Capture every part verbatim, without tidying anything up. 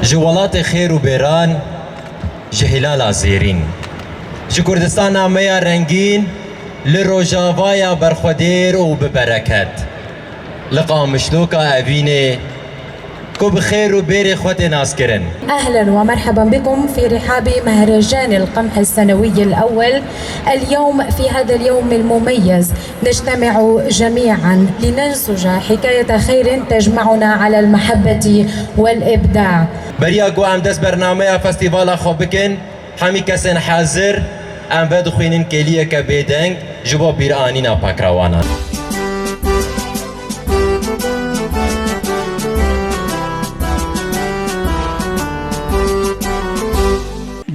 Ji welatê xêr û bêran, ji hilala zêrîn. Ji Kurdistana me ya rengîn, li rojavaya berxwedêr û bi bereket. Li Qamişloka Evînê, ku bi xêr û bêrê xwe tê naskirin. أهلا ومرحبا بكم في رحاب مهرجان القمح السنوي الأول. اليوم، في هذا اليوم المميز، نجتمع جميعا لننسج حكاية خير تجمعنا على المحبة والإبداع. Beriya ku em dest bernameya festîvala xwe bikin, hemî kesên hazir, em vedixwînin kêliyeke bêdeng ji bo bîranîna pakrawanan.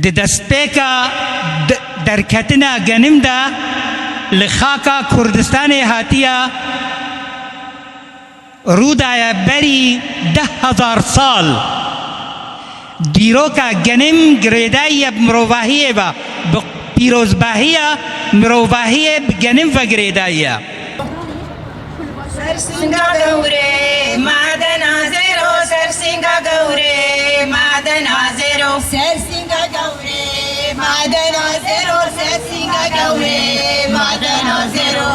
Di destpêka d-, derketina genim de li xaka Kurdistanê hatiye rûdaye berî deh hezar sal. Dîroka genim girêdayî ye bi mirovahiyê ve, bi pîrozbahiya mirovahiyê bi genim ve girêdayî ye. Ser singa gewrê, madena zêro, ser singa gewrê, madena zêro. Ser singa gewrê, madena zêro, ser singa gewrê, madena zêro.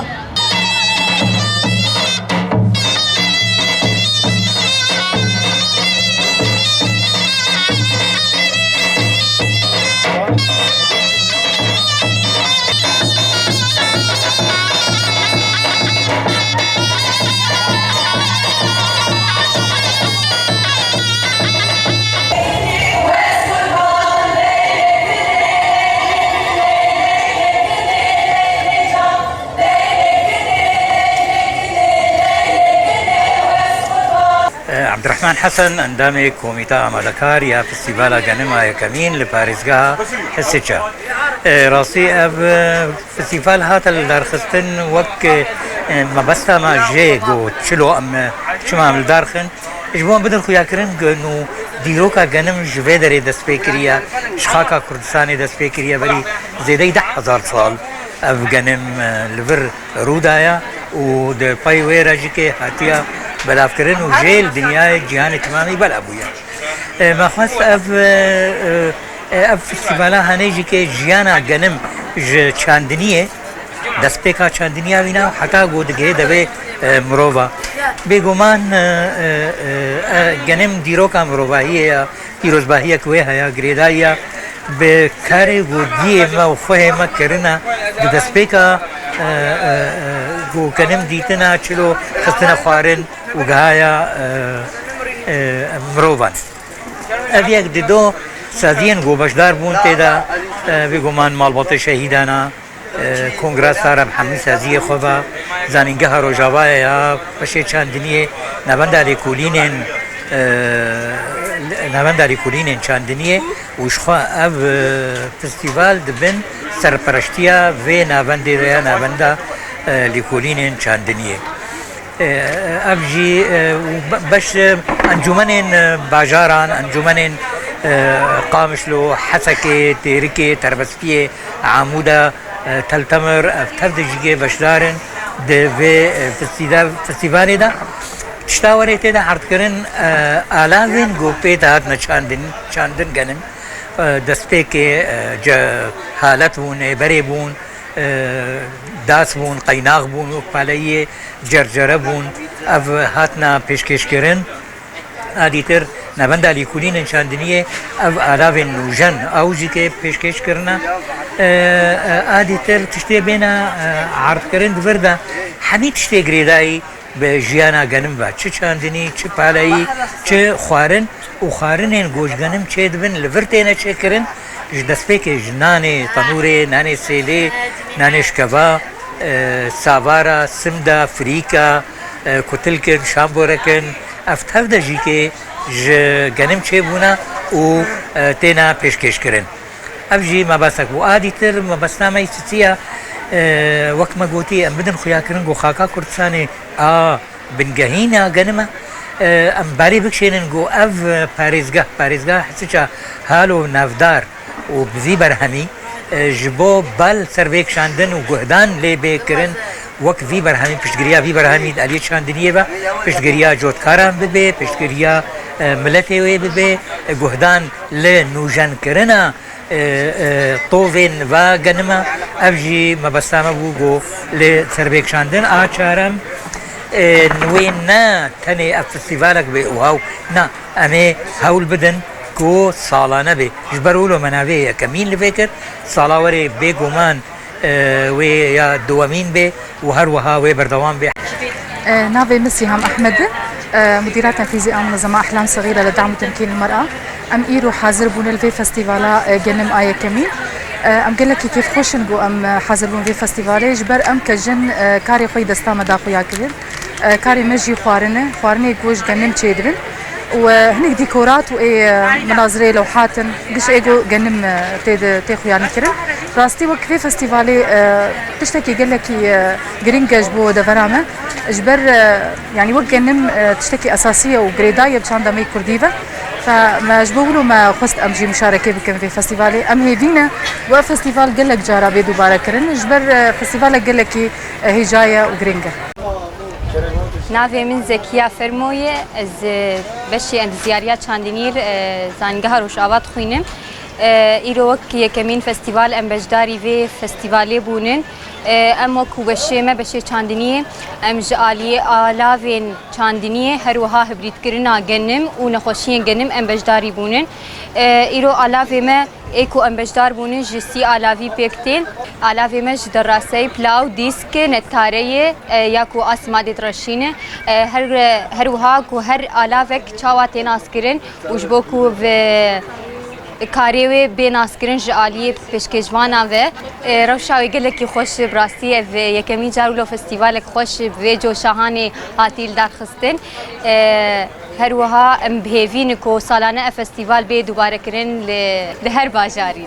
Ebdurehman Hesen, endamê Komîta Amadekar ya Festîvala Genima Yekemîn li parêzgeha Hisiça. E, rastî ev, e, festîval hate lidarxistin wek, e, mebesta me jê got, çilo em, e, çima em lidarxin. Ji bo em bidin xuyakirin ku nû dîroka genim ji vê derê dest pê kiriye, ji xaka Kurdistanê dest pê kiriye, berî zêdeyî deh hezar sal ev genim, e, li vir rû daye û di pey wê re jî kê hatiye belavkirin û jê li dinyayê cîhanê timamî bela bûye. E, me xwest ev, e, e, ev festîvala hanê jî kê jiyana genim ji çandiniyê, destpêka çandiniya wîna heta ku digihê devê, e, mirova. Bêguman, e, e, e, e, genim dîroka mirovahiyê ye, pîrozbahiyek wê heye, girêdayî ye. Bi karê ku diyê me û xwehê me kirine, di destpêka, e, e, e, ku genim dîtine, çilo xistine xwarin û gihaya, e, e, mirovan. Ev yek di do saziyên ku beşdar bûn tê de, e, bêguman malbatê şehîdana, e, Kongra Sara bi hemî saziyê xwe ve, Zanîngeha Rojavayê ya, beşê çandiniyê, Navenda Lêkolînên, e, Navenda Lêkolînên Çandiniyê û jixwe ev, e, festîval di bin serpereştiya vê navendê de ya, Navenda, e, Lêkolînên Çandiniyê. E, ev jî, e, û be-, beş, e, encûmenên, e, bajaran, encûmenên, e, Qamişlo, Hesekê, Têrikê, Terbespiyê, Amûda, e, Teltemir, ev tev de jî yê beşdar in di vê, e, festîda-, festîvalê de. Tişta werê tê de erdkirin, e, alavên ku pê de hatine çandin, çandin genim, e, destpêkê, e, ce-, halet bûn, ê berê bûn, e, das bûn, qeynax bûn, wek paleyiyê cercere bûn. Ev hatina pêşkêşkirin. A dîtir navenda lîkolînên çandiniyê ev alavên nûjen ew jî tê pêşkêş kirine. E, e, a dîtir tiştê bêne, e, erdkirin di vir de hemî tiştê girêdayî bi jiyana genim ve, çi çandinî, çi paleyî, çi xwarin û xwarinên ku ji genim çêdibin li vir têne çêkirin, ji destpêkê ji nanê tenûrê, nanê sêlê, nanê şikeva, e, savara, simda, firîka, e, kutilkin, şamborekin, ev tev de jî kê ji genim çêbûne û, e, têne pêşkêşkirin. Ev jî mebestek bû. A dîtir mebesta me yî çi ye? E, wek me gotî, em bidin xuyakirin ku xaka Kurdistanê a bingehîn a genim e. E, em berê bikişênin ku ev parêzgeh, parêzgeha Hisiça halo navdar û bi vî berhemî, e, ji bo bal ser vê kişandin û guhdan lê bê kirin Wek vî berhemî, piştgiriya vî berhemî di aliyê çandiniyê ve, piştgiriya cotkaran bibe, piştgiriya, e, miletê wê bibe, e, guhdan li nûjenkirina, e, e, tovên va genima, ev jî mebesta me bû ku li serbêkşandin a çarem, e, wê ne tenê ev festîvalek be û hew, na, em ê hewl bidin ku salane be. Ji ber wilo me navê yekemîn li vê kir, sala werê bêguman e, wê ya duwemîn bê û her wiha wê berdewam bê. E, navê min Sîham Ehmed e. E, Mudîra Tenfîzî a Munezema Ehlam Sexîre li Dam û Temkîn Mera. Em îro hazir bûne li vê festîvala, e, genim a yekemîn. E, em gelekî kêfxweş in ku em, e, hazir bûn vê festîvalê. Ji ber em ke jin, e, karê xwe yî desta me da xuya kirin. E, karê me jî xwarin e. Xwarinê ku ji genim çêdibin. û, e, hinek dîkorat û ê, e, minazireyê lewhat in, giş ê ku genim, e, tê de, tê xuyanîkirin. Rastî wek vê festîvalê, e, tiştekî gelekî, e, girîng e ji bo devera me. Ji ber, e, yanî wek genim, e, tiştekî esasî ye û girêdayî ye bi çanda me yê kurdî ve. Fe me ji bo wilo me xwest em jî muşarekê bikin vê festîvalê. Em hêvî ne û ev festîval gelek cara bê dubare kirin. Ji ber, e, festîvalek gelekî, e, hêja ye û girîng e. Navê min Zekiya Fermo ye. Ez, e, beşê endizyariya çandinî, e, Zanîngeha Rojava dixwînim. E, îro wek yekemîn festîval em beşdarî vê festîvalê bûnin. E, em wek beşê me, beşê çandiniyê, em ji aliyê alavên çandiniyê, her wiha hibrîdkirina genim û nexweşiyên genim em beşdarî bûnin. E, îro alavê me Ê ku em beşdar bûnin ji sî alavî pêk tên. Alavê me ji deraseyê, pilaw, dîsk, netareyê, e, ya ku asma dê direşîne. E, her, her wiha ku her alavek çawa tê naskirin û ji bo ku bi karê wê bê naskirin ji aliyê pêşkêşvana ve. E, rewşa wê gelekî xweş e, bi rastî ev yekemîn car wilo festîvalek xweş bi vê coşa hanê hatî lidarxistin. E, Her wiha em bi hêvî ne ku salane ev festîval bê dubarekirin li, li her bajarî.